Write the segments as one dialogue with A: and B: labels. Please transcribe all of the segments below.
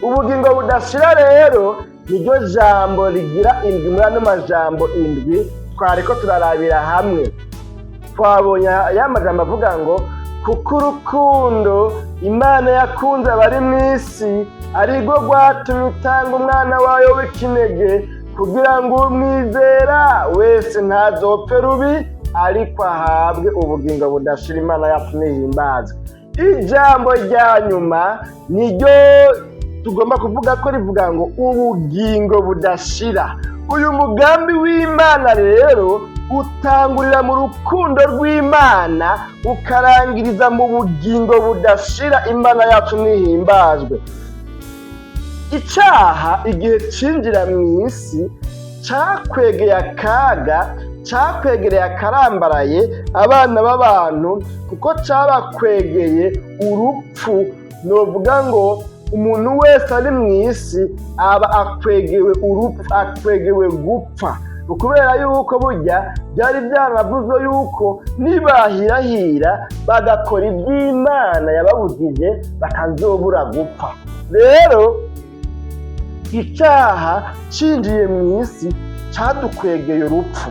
A: Ubugingo budashira rero niryo jambo rigira indwi muri ano majambo indwi twariko turarabira hamwe. Twabonye ya majambo avuga ngo kuko urukundo Imana yakunze abari mu isi arirwo rwatumye itanga umwana wayo w'ikinege, kugira ngo umwizera wese ntazopfe rubi, ariko ahabwe ubugingo budashira. Imana yacu nihimbazwe. Ijambo rya nyuma niryo tugomba kuvuga ko rivuga ngo ubugingo budashira. Uyu mugambi w'Imana rero utangurira mu rukundo rw'Imana, ukarangiriza mu bugingo budashira. Imana yacu nihimbazwe. Icyaha igihe cinjira mu isi cakwegeye akaga, cakwegereye akarambaraye abana b'abantu, kuko cabakwegeye urupfu. Novuga ngo umuntu wese ari mu isi aba akwegewe urupfu, akwegewe gupfa, kubera yuko burya byari byaravuzwe yuko nibahirahira bagakora iby'Imana yababujije batazobura gupfa. Rero icyaha cinjiye mu isi cadukwegeye urupfu,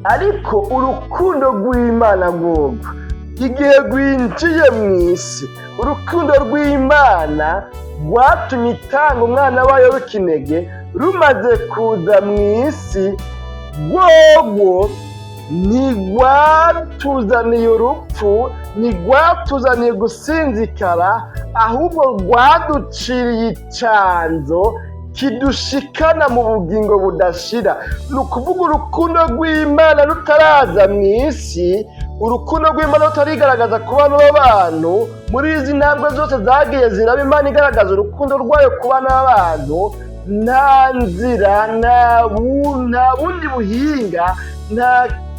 A: ariko urukundo rw'Imana rworwo igihe rwinjiye mu isi, urukundo rw'Imana rwatumye itanga umwana wayo w'ikinege rumaze kuza mu isi, rworwo ntirwatuzaniye urupfu, ntirwatuzaniye gusinzikara, ahubwo rwaduciriye icanzo kidushikana mu bugingo budashira. Ni ukuvuga urukundo rw'Imana rutaraza mu isi, urukundo rw'Imana rutarigaragaza ku bana b'abantu, muri izi ntambwe zose zagiye ziraba Imana igaragaza urukundo rwayo ku bana b'abantu, nta nzira, nta bundi buhinga, nta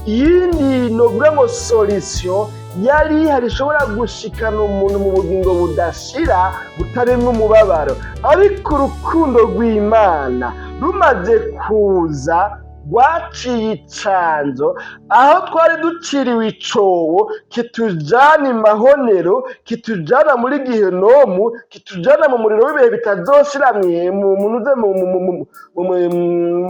A: yindi novuga ngo solution yari ihari ishobora gushikana umuntu mu bugingo budashira butarimwo umubabaro. Ariko urukundo rw'Imana rumaze kuza rwaciye icanzo aho twari duciriwe icobo kitujana imahonero, kitujana muri gihenomu, kitujana mu muriro w'ibihe bitazoshira,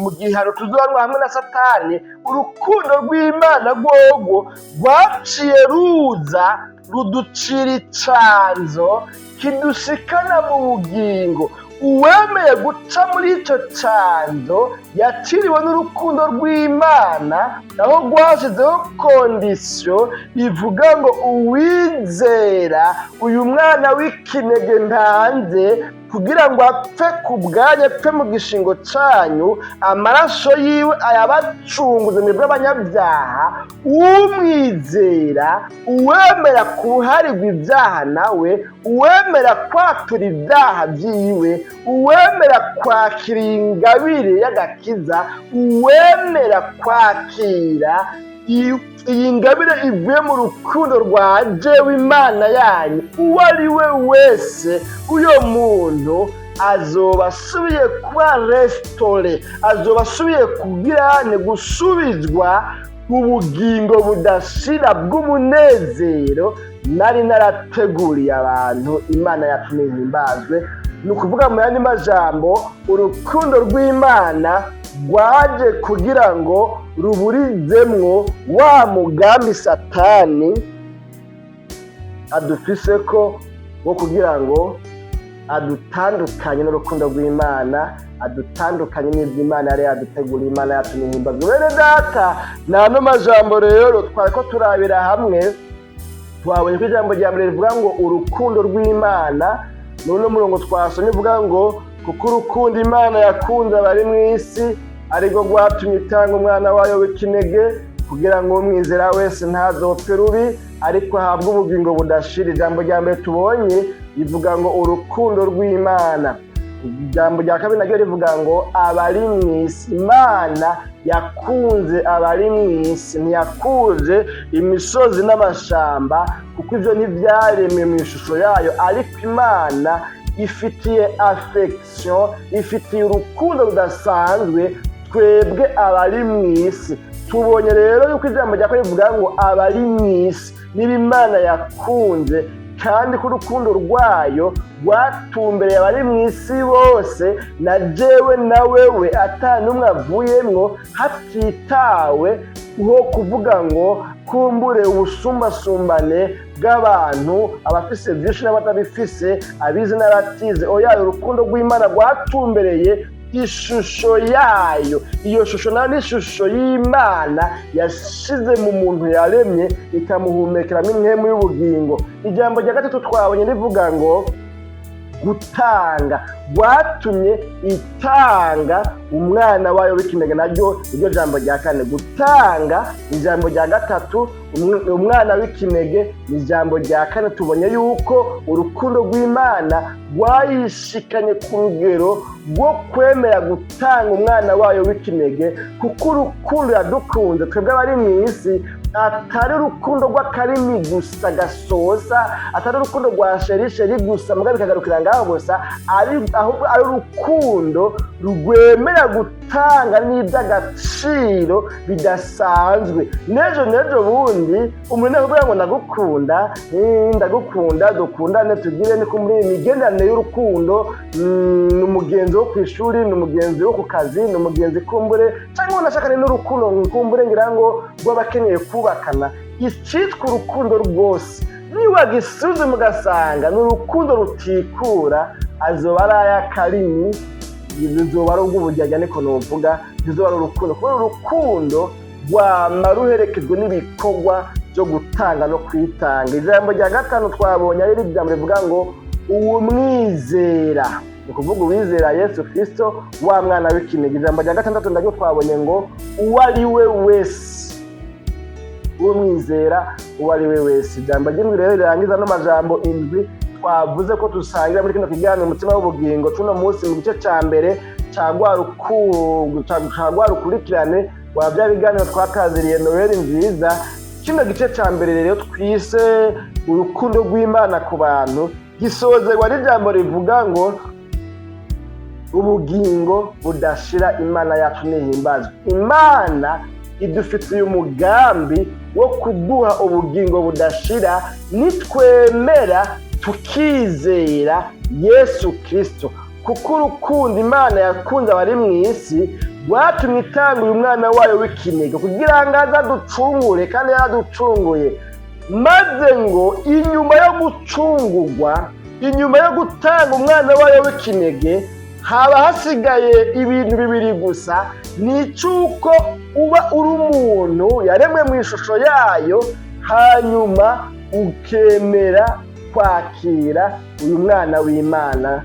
A: mu gihano tuzohanwa hamwe na Satani. Urukundo rw'Imana rworwo rwaciye ruza ruducira icanzo kidushikana mu bugingo. Uwemeye guca muri ico canzo yaciriwe n'urukundo rw'Imana, aho rwashizeho condition ivuga ngo uwizera uyu mwana w'ikinege ntanze kugira ngo apfe ku bwanyu, apfe mu gishingo canyu, amaraso yiwe ayabacunguze mwebwe abanyabyaha, umwizera, uwemera kuharirwa ibyaha nawe, uwemera kwatura ibyaha byiwe, uwemera kwakira ingabire y'agakiza, uwemera kwakira iyi ngabire ivuye mu rukundo rwa jewe Imana yanyu, uwo ari we wese, uyo muntu azoba asubiye kuba restauré, azoba asubiye kugirane gusubizwa ubugingo budashira bw'umunezero nari narateguriye abantu. Imana yacu nihimbazwe. Ni ukuvuga mu yandi majambo, urukundo rw'Imana rwaje kugira ngo ruburizemwo wa mugambi Satani adufise ko wo kugira ngo adutandukanye n'urukundo rw'Imana, adutandukanye n'iby'Imana yari yaduteguriye. Imana yacu nihimbazwe. Bene data, ni ano majambo rero twari ko turabira hamwe. Twabonye ko ijambo rya mbere rivuga ngo urukundo rw'Imana. N'uno murongo twasomye uvuga ngo kuko urukundo Imana yakunze abari mu isi arirwo rwatumye itanga umwana wayo w'ikinege, kugira ngo umwizera wese ntazopfe rubi, ariko ahabwe ubugingo budashira. Ijambo rya mbere tubonye rivuga ngo urukundo rw'Imana. Ijambo rya kabiri naryo rivuga ngo abari mu isi. Imana yakunze abari mu isi, ntiyakunze imisozi n'amashamba, kuko ibyo ntibyaremwe mu ishusho yayo, ariko Imana ifitiye affection, ifitiye urukundo rudasanzwe twebwe abari mu isi. Tubonye rero yuko ijambo rya kabiri rivuga ngo abari mu isi. Niba Imana yakunze Kandi ko urukundo rwayo rwatumbereye abari mu isi bose, na jewe na wewe, ata n'umwe avuyemwo, hatitawe ho kuvuga ngo kumbure ubusumbasumbane bw'abantu, abafise byinshi n'abatabifise, abize n'abatize. Oya, urukundo rw'Imana rwatumbereye ishusho yayo. Iyo shusho nayo ni ishusho y'Imana yashize mu muntu yaremye, ikamuhumekeramo impwemu y'ubugingo. Ijambo rya gatatu twabonye rivuga ngo gutanga, rwatumye itanga umwana wayo w'ikinege. Naryo iryo jambo rya kane, gutanga. Ijambo rya gatatu, umwana w'ikinege, ni ijambo rya kane. Tubonye yuko urukundo rw'Imana rwayishikanye ku rugero rwo kwemera gutanga umwana wayo w'ikinege, kuko urukundo yadukunze twebwe abari mu isi atari urukundo rw'akarimi gusa gasoza, atari urukundo rwa chéri chéri gusa muga bikagarukira ngaho gusa, ahubwo ari urukundo rwemera gutanga n'iby'agaciro bidasanzwe. N'ejo n'ejo bundi umuntu akubwira ngo ndagukunda, ndagukunda, dukundane, tugire niko muri iyi migenderanire y'urukundo, ni umugenzi wo ku ishuri, ni umugenzi wo ku kazi, ni umugenzi kumbure, cyangwa unashaka n'urukundo kumbure ngira ngo rw'abakeneye kubakana. Icyitwa urukundo rwose, niwagisuzuma ugasanga ni urukundo rutikura, azoba ari ay'akarimi, bizoba ari ubw'uburyarya, niko nuvuga, bizoba ari urukundo, kubera urukundo rwama ruherekejwe n'ibikorwa byo gutanga no kwitanga. Ijambo rya gatanu twabonye ari ijambo rivuga ngo uwumwizera, ni ukuvuga uwizera Yesu Kirisito, wa mwana w'ikinege. Ijambo rya gatandatu naryo twabonye ngo uwo ari we wese, uwumwizera uwo ari we wese. Ijambo ry'indwi rero rirangiza ano majambo indwi twavuze ko dusangira muri kino kiganiro Umutima w'Ubugingo tuno munsi, mu gice ca mbere ca rwa rukurikirane rwa bya biganiro twataziriye Noheli Nziza. Kino gice ca mbere rero twise urukundo rw'Imana ku bantu gisozerwa n'ijambo rivuga ngo ubugingo budashira. Imana yacu nihimbazwe. Imana idufitiye umugambi wo kuduha ubugingo budashira nitwemera tukizera Yesu Kirisito, kuko urukundo Imana yakunze abari mu isi rwatumye itanga uyu mwana wayo w'ikinege kugira ngo aze aducungure, kandi yaraducunguye. Maze ngo inyuma yo gucungurwa, inyuma yo gutanga umwana wayo w'ikinege, haba hasigaye ibintu bibiri gusa: ni icy'uko uba uri umuntu yaremwe mu ishusho yayo, hanyuma ukemera kwakira uyu mwana w'Imana.